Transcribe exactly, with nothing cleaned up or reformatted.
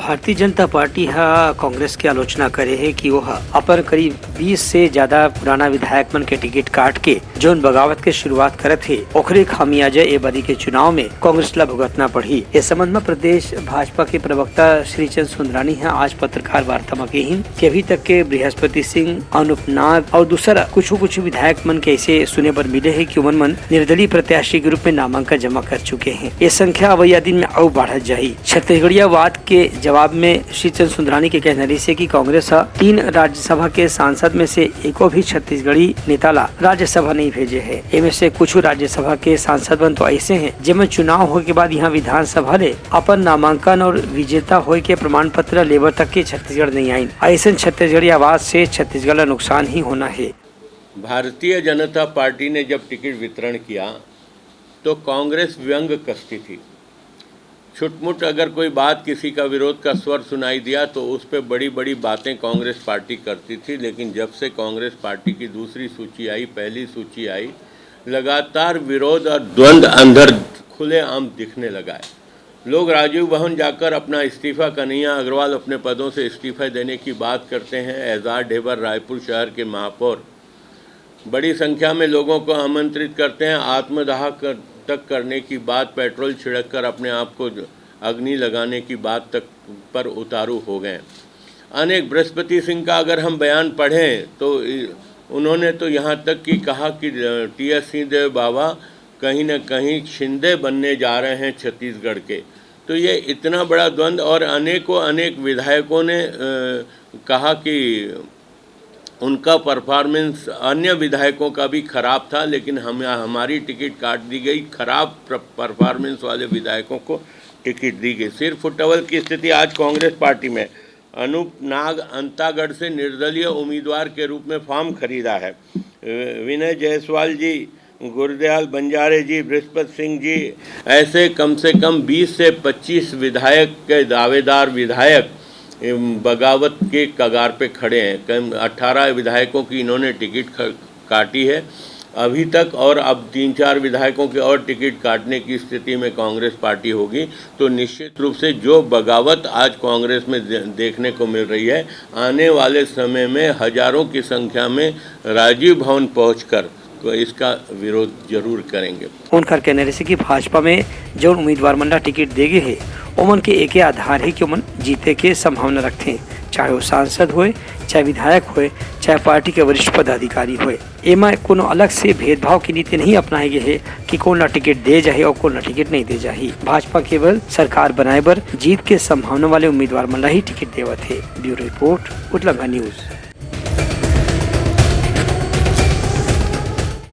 Bharatiya Janata party ह कांग्रेस के आलोचना करे हे कि वो ह अपन करीब बीस से ज्यादा पुराना विधायक मन के टिकट काट के जोन बगावत के शुरुआत करत हे, ओखरे खामियाजा ए बारी के चुनाव में कांग्रेस ला भुगतना पड़ही। इस संबंध में प्रदेश भाजपा के प्रवक्ता श्रीचंद सुंदरानी ह आज पत्रकार वार्ता में कहिन कि अभी तक के बृहस्पति सिंह, अनूप नाग और दूसरा कुछ कुछ विधायक मन के ऐसे सुने बर मिले हे कि उमन मन निर्दलीय प्रत्याशी के रूप में नामांकन जमा कर चुके हैं। ये संख्या अवैया दिन में अउ बढ़त जाही। छत्तीसगढ़ियावाद के जवाब में श्रीचंद सुंदरानी के कहना रहिस हे कि कांग्रेस ह तीन राज्यसभा के सांसद में से एको भी छत्तीसगढ़ी नेता ला राज्यसभा नहीं भेजे हे। एमे से कुछ राज्यसभा के सांसद मन तो ऐसे हैं, जेमन चुनाव होए के बाद यहाँ विधानसभा ले अपन नामांकन और विजेता होए के प्रमाण पत्र लेबर तक के छत्तीसगढ़ नहीं आइन। ऐसन छत्तीसगढ़ियावाद से छत्तीसगढ़ ला नुकसान ही होना है। भारतीय जनता पार्टी ने जब टिकट वितरण किया, तो कांग्रेस व्यंग कसती थी। छुटमुट अगर कोई बात, किसी का विरोध का स्वर सुनाई दिया, तो उस पे बड़ी-बड़ी बातें कांग्रेस पार्टी करती थी। लेकिन जब से कांग्रेस पार्टी की दूसरी सूची आई, पहली सूची आई, लगातार विरोध और द्वंद्व अंदर खुलेआम दिखने लगा है। लोग राजीव भवन जाकर अपना इस्तीफा, कन्हैया अग्रवाल अपने पदों से इस्तीफा देने की बात करते हैं, एजाज ढेबर रायपुर शहर के महापौर बड़ी संख्या में लोगों को आमंत्रित करते हैं, आत्मदाह कर, तक करने की बात, पेट्रोल छिड़क कर अपने आप को अग्नि लगाने की बात तक पर उतारू हो गए। अनेक बृहस्पति सिंह का अगर हम बयान पढ़ें, तो इ-, उन्होंने तो यहाँ तक कि कहा कि टीएस सिंहदेव बाबा कहीं ना कहीं शिंदे बनने जा रहे हैं छत्तीसगढ़ के। तो ये इतना बड़ा द्वंद्व, और अनेकों अनेक विधायकों ने अ, कहा कि उनका परफॉर्मेंस अन्य विधायकों का भी खराब था, लेकिन हम, हमारी टिकट काट दी गई। खराब प्र-, परफॉर्मेंस वाले विधायकों को टिकट दी गई। सिर फुटबॉल की स्थिति आज कांग्रेस पार्टी में। अनूप नाग अंतागढ़ से निर्दलीय उम्मीदवार के रूप में फॉर्म खरीदा है। विनय जायसवाल जी, गुरुदयाल बंजारे जी, बृहस्पति सिंह जी, ऐसे कम से कम बीस से पच्चीस विधायक के दावेदार विधायक, एम, बगावत के कगार पे खड़े हैं। कम अठारह विधायकों की इन्होंने टिकट ख-, काटी है अभी तक, और अब तीन चार विधायकों के और टिकट काटने की स्थिति में कांग्रेस पार्टी होगी, तो निश्चित रूप से जो बगावत आज कांग्रेस में दे-, देखने को मिल रही है, आने वाले समय में हजारों की संख्या में राजीव भवन पहुंचकर को इसका विरोध जरूर करेंगे। उनकर कहना रहिस कि भाजपा में जौन उम्मीदवार मन ला टिकट दे गे हे, ओमन के एके आधार हे कि ओमन जीते के संभावना रखथे, चाहे वो सांसद होए, चाहे विधायक होए, चाहे पार्टी के वरिष्ठ पदाधिकारी होए। एमा कोनो अलग से भेदभाव की नीति नहीं अपनाए गे हे कि कोन ला टिकट दे जाही और कोन ला टिकट नहीं दे जाही। भाजपा केवल सरकार बनाए बर जीत के संभावना वाले उम्मीदवार मन ला ही टिकट देवत हे। ब्यूरो रिपोर्ट, उतलंगा न्यूज।